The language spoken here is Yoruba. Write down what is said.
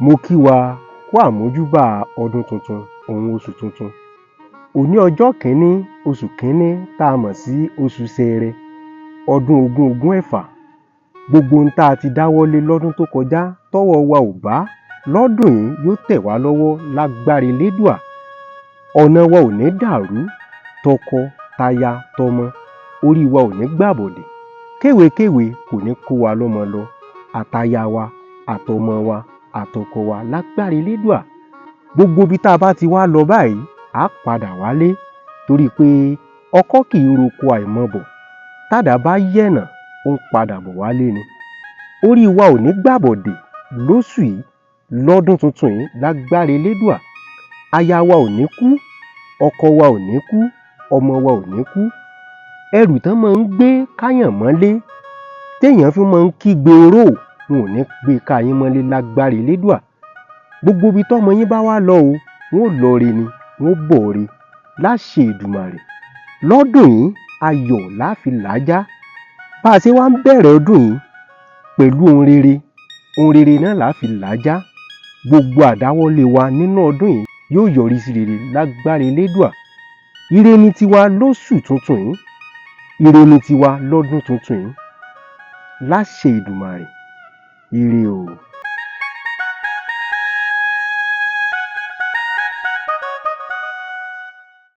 Mo kí wa kú àmójúbà ọdún tuntun òun oṣù tuntun. Òní ọjọ́ kìíní oṣù kìíní tá a mọ̀ sí oṣù Ṣẹẹrẹ ọdún ogún ogún ẹ̀fà. Gbogbo ohun tá a ti dáwọ́lé lọ́dún tó kọjá tọ́wọ́ wa ò bá lọ́dún yìí yóò tẹ̀ wá lọ́wọ́ lágbára Elédùà. Ọ̀nà wa ò ní dàrú, tọkọ, taya, tọmọ, orí wa ò ní gbàbọ̀dè, kéwèékéwèé kò ní kó wa lọ́mọ lọ, àtaya wa, àtọmọ wa, àtọkọ wa lágbára Elédùà. Gbogbo ibi tá a bá ti wá lọ báyìí, à á padà wálé torí pé ọkọ́ kì í roko àìmọbọ̀, tádàá bá yẹ̀nà, ó ń padà bọ̀ wálé ni. Orí wa ò ní gbàbọ̀dè lóṣù yìí, lọ́dún tuntun yìí lágbára Elédùà. Aya wa ò ní kú, ọkọ wa ò ní kú, ọmọ wa ò ní kú. Ẹrù tán máa ń gbé káyàn mọ́lé téèyàn fi máa ń kígbe oró, wọn ò ní gbé e ká yín mọ́lé lágbára Elédùà. Gbogbo ibi tọ́mọ yín bá wá lọ o, wọn ó lọ re ni, wọn ó bọ̀ re láṣẹ Èdùmàrè. Lọ́dún yìí, ayọ̀ lá fi làá já. Bá a ṣe wá ń bẹ̀rẹ̀ ọdún yìí pẹ̀lú ohun rere náà lá fi làá já. Gbogbo àdáwọ́lé wa nínú ọdún yìí yóò yọrí sí rere lágbára Elédùà. Ire ni tiwa lóṣù tuntun yìí, ire ni tiwa lọ́dún tuntun yìí láṣẹ Èdùmàrè. Ire o.